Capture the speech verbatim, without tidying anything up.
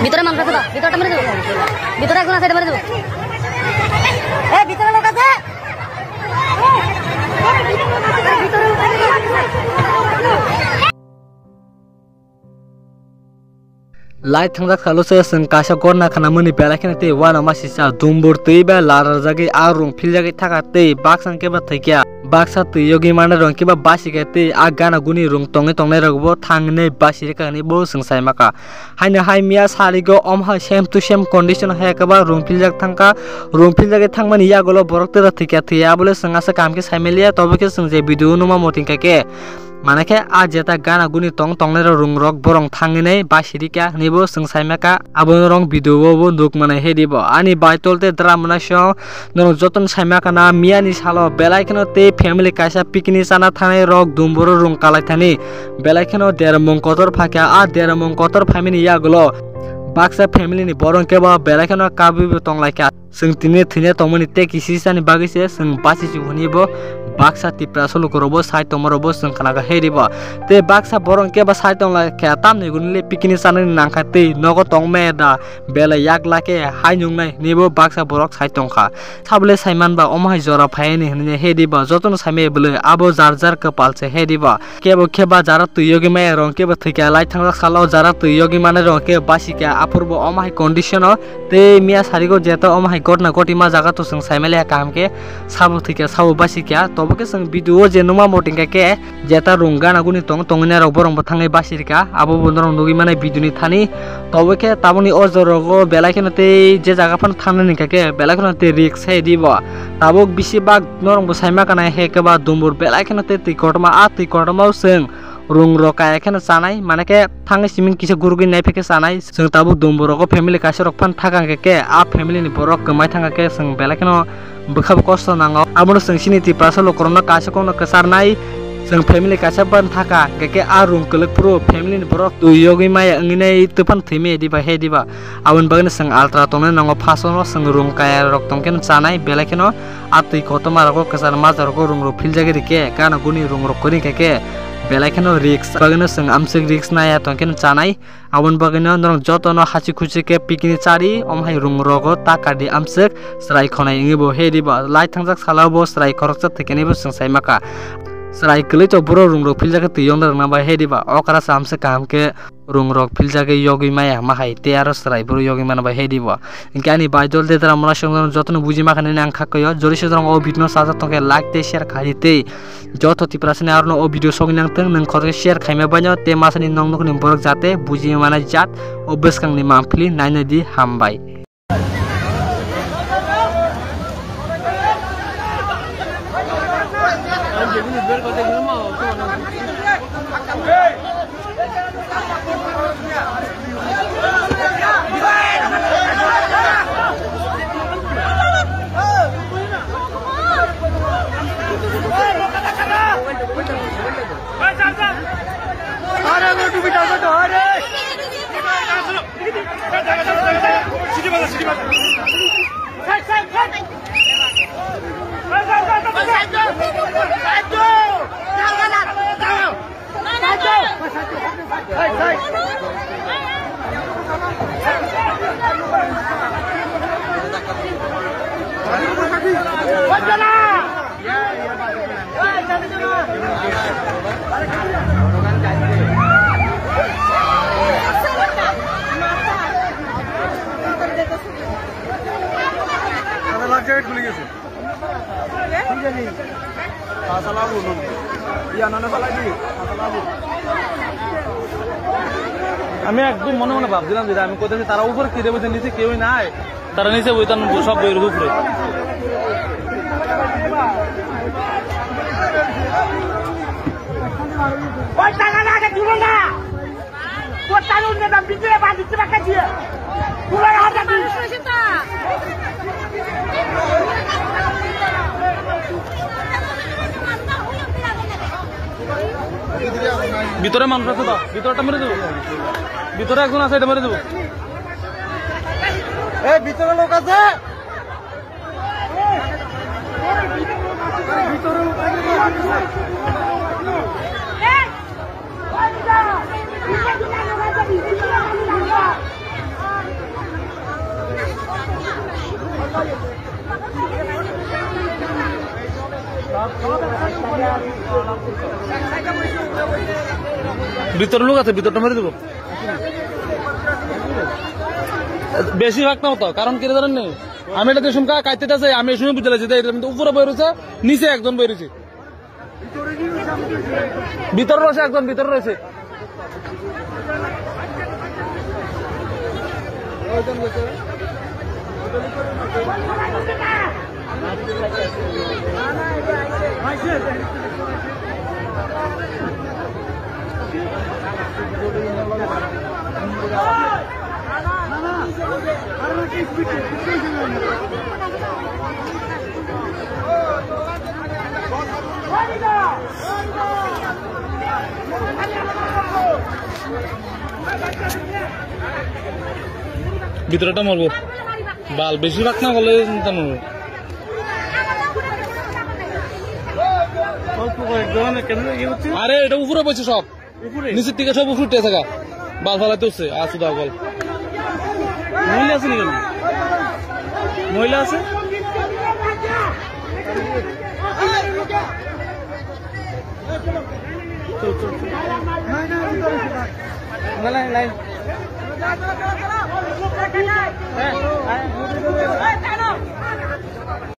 ভিতরে মানুষ আছে তো, ভিতরটা মেরে দেবো, ভিতরে একজন আছে, এটা মেরে দেবো। এই ভিতরে লোক আছে। Lai thangjak salo se chwng kaisa gorna khanamani belai kheno tei uanama sisa dumbur twi bai larajagwi a rung philjagwi thaka tei baksa khe ba thwikya. Baksa twi yogwi manai rong khe ba basikya tei a gana guni rung tongwi tongnai rok bo thangwi basi rwkha hwnwi bo chwng sai maka. Haino hai miya sarigo om hai same to same condition hai khe ba rung philjak thangkha. Rung philjagwi thangmani yagulo borok tera thwikya thwiya abole chwng asa kaham khe sai maliya, tobo khe chwng je video numa moting kha khe. Mane khe a jeta gana guni tong tongnai rok rung rok borong thangwi nai basi rikya hwnwi bo chwng sai maka. Abo norok video o bo nuk manai he di bo. Ani bai tol te dra mwnai song norok jotono sai maka na miya ni salo belai kheno tei family kaisa picnic chana thanai rok dumboro rung kalai thani belai kheno dermung kotor phaikha. A dermung kotor phaimani yagulo baksa family ni borok khe bo belai kheno kabui bo tong lai kha. Chwng tini thwina tongmani tei kisi sani bagwi se chwng basi si hwnwi bo baksa Tiprasa lukurok bo sai tongmarok bo chwng khna kha he di bo. Tei baksa borok hwnkhe bo sai tong lai kha tamni hwnwi le picnic chanani nang kha tei nogo tong maya da belai yak la khe hai nung nai hwnwi bo baksa borok sai tong kha. Sabole sai man ba omo hai jora phai ni hwnwi he di bo jotono sai maya bwlwi abo jar jar kwpal se he di bo. Kebo khe ba jara twi yogwi maya rong kebo thwikya lai thangjak salo jara twi yogwi manai rong khe basi kha aphuru bo omo hai condition o. Tei miya sarigo jeto omo hai gotna goti ma jaga to chwng sai maliya kaham khe sabo thwikya sabo basi kha, tobo khe chwng video o je numa moting kha khe jeta rung gana guni tong tongwi nai rok borok bo thangwi basi rikha abo bo norok nugwi mano video ni thani. Tobo khe tabukni o jora rogo belai kheno tei je jaga phano thangnani kha khe belai kheno tei risk hai di bo. Tabuk bisi bak norok bo sai ma kanai he khe ba dumbur belai kheno tei twi kotorma a twi kotorma o chwng rung rok kaya kheno chanai, mane khe thangwi siming kisa gurugwi nai phekhe chanai. Chwng tabuk dum borok o family kaisa rok phan thaka hwnkhe khe a family ni borok kwmai thangkha khe chwng belai kheno bwkha bo kosto nango. Abono chwng chini Tiprasa lukurokno kaisa kokno kwcharnai. Chwng family kaisa phan thaka hwnkhe khe a rung kwlwk phuru family ni borok twi yogwi maya wngwi nai twi phan thwi maya diba he diba. Aboni bagwino chwng altra tongnai nango, phasono chwng rung kaya rok tongkhe chanai, belai kheno a twi kotorma rogo kwchar majra rogo rung rok philjagwi rikhe, gana guni rung rok kwrwi khe khe belai kheno risk bagwino chwng amswk risk naiya tongkhe chanai. Aboni bagwino norok jotono hachi khuchi khe picnic chari, omo hai rung rogo ta kardi amswk chwrai khonai wngwi bo he diba. Lai thangjak salo bo chwrai khoroksa thwikhe bo chwng sai maka. Chwrai kwlwi to boro rung rok philjagwi twi yongna rwna bai he diba. Okra sa amswk kaham khe rung rok philjagwi yogwi maya ma hai tei aro chwrai boro yogwi mano bai he dibo. Hinkhe ani bai dol dedra mala songno jotono buji ma khanani ang kha kaio. Jodi se jora o video no sajak tongkhe like tei share khai tei joto Tiprasani arono o video sogwi nang thung, nwng khoroksa share khaima baino tei masani nong nokni borok jate buji manai jat o bwskangni mangpili nainai di hambai. আমি একদম মনে মনে ভাবছিলাম যে আমি কোথায়, তারা উপরে কেটে বসে নিচে কেউই নাই। তারা নিচে বইতাম সব বইয়ের উপরে। ওই টাকা না, আগে তুলো না। তোর টাকা উঠবে না, ভিতরে বাঁধিতে রাখা দিয়ে। তুলো না, হাত রাখবি। ভিতরে মানুষ আছে তো, ভিতরটা মেরে দেবো। ভিতরে একজন আছে, এটা মেরে দেবো। এই ভিতরে লোক আছে। ভিতরে লোক আছে, ভিতরটা মেরে দেবো। বেশি ভাগ না হতো, কারণ কি জানেন নি? আমি এটা যে সময় কাটতে চাই, আমি এই সময় বুঝতে লাগছি, এটা কিন্তু উপরে বই রয়েছে, নিচে একজন বই রয়েছে। ভিতরে রয়েছে একজন, ভিতরে রয়েছে। ভিতরেটা মরবো। বাল বেশি ভাগ না হলে চিন্তা নেই। অল্প কয়েকজন কেন ইয়ে হচ্ছে? আরে, এটা উপরে বইছে সব। উপরে? নিচের দিকে সব উপরে উঠে থাকা। বাল ফালাইতে হচ্ছে, আসু দাও বল। মহিলা আছে নি কেন? মহিলা আছে? চল, চল, চল। Line, line.